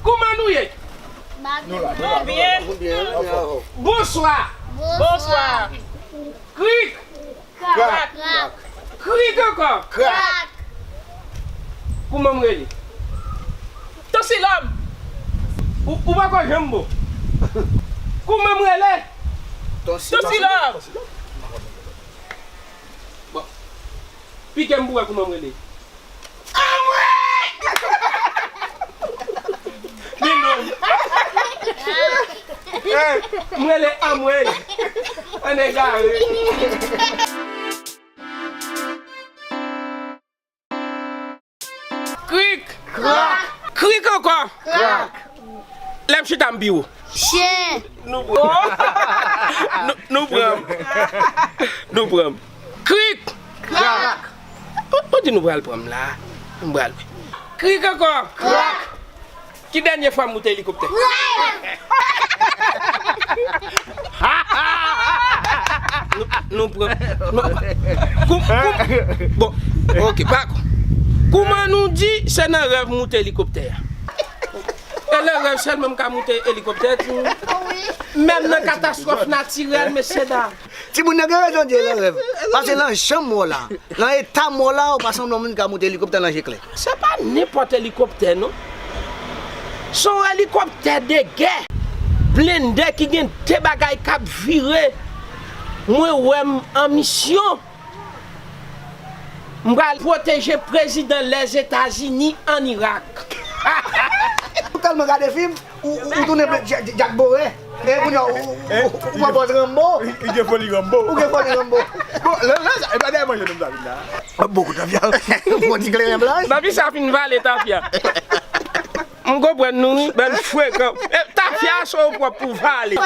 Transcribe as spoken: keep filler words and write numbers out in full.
Kouman nou ye? Nou byen. Bonswa. Bonswa. Krik. Krak. Krik ankò. Krak. Kouman m rele? Tonsilòm. Ou, ou pako janm bon. Kouman m rele? Tonsilòm. Bon. Pike m pou wè kouman m rele. Amwey! Li menm. Eh, m rele Amwey. Ann egare. Krik. Krak. Krik ankò. Krak. Lè m chita m pi wo. Chen. Nou pran. Nou, nou pran. Nou pran. Krik. Krak. Ou, ou di nou pral pran m la. M pral. Krik ankò. Krak. Ki dènye fwa m moute elikoptè? Nou, nou pran. Nou, kou, kou, bon, ok, pa kou. Kouman nou di se nan rèv moute elikoptè a? E nan rèv sèlman m ka moute elikoptè tou. Menm nan katastwòf natirèl, mesye dam. Timoun nan gen rezon di e nan rèv. Paske nan jan m wè w la, nan eta m wè w la, ou pa sanble yon moun ki ka moute elikoptè nan je klè. Se pa nenpòt elikoptè non. Se yon elikoptè de gè. Blende ki gen de bagay k ap vire. Mwen wè m an misyon. M pral pwoteje prezidan Lèzetazini ann Irak. Ou tèlman gade fim, ou, ou, ou tounen Jack, Jack Bauer. E kounye a, ou, ou, ou, ou pran pòz Rambo. Li, li gen foli Rambo. Ou gen foli Rambo. Bon, lè, lè, sa, e pa dèyè manje nou sa vin la. Bokou tafya. Bon ti kleren blanch. Papi sa fin vale tafya. M konprann nou, wi, bann frekan. E, tafya sa w pwòp pou vale.